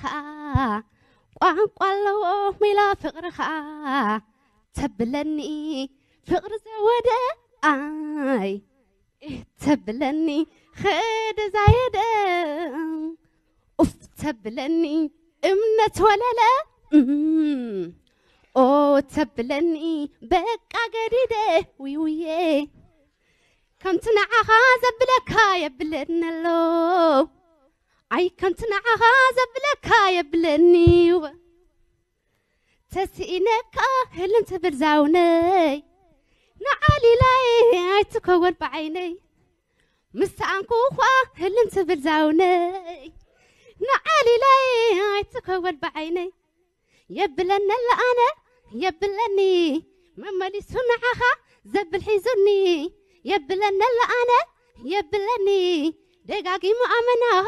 ኸዓ ቋንቋ ኣለዎ ሜላ ፍቕሪ ኸዓ ተብለኒ ፍቕሪ ዘወደ ኣይ ተብለኒ ኸደ ዛየደ ኡፍ ተብለኒ እምነት ወለለ እም፣ ኦ ተብለኒ በቃ ገዲደ ውይውየ ከምቲ ንዓኻ ዘብለካ የብለኒ ኣሎ ኣይ ከምቲ ንዓኻ ዘብለካ የብለኒ ተስኢነካ ህልም ትብል ዛውነይ ንዓሊላይ ኣይትከወል ብዓይነይ ምስ ሰኣንኩ እኳ ህልም ትብል ዛውነይ ንዓሊላይ ኣይትከወል ብዓይነይ የብለኒ ኣለ ኣነ የብለኒ መመሊሱ ንዓኻ ዘብል ሒዙኒ የብለኒ ኣለ ኣነ የብለኒ ደጋጊሙ ኣመናኻ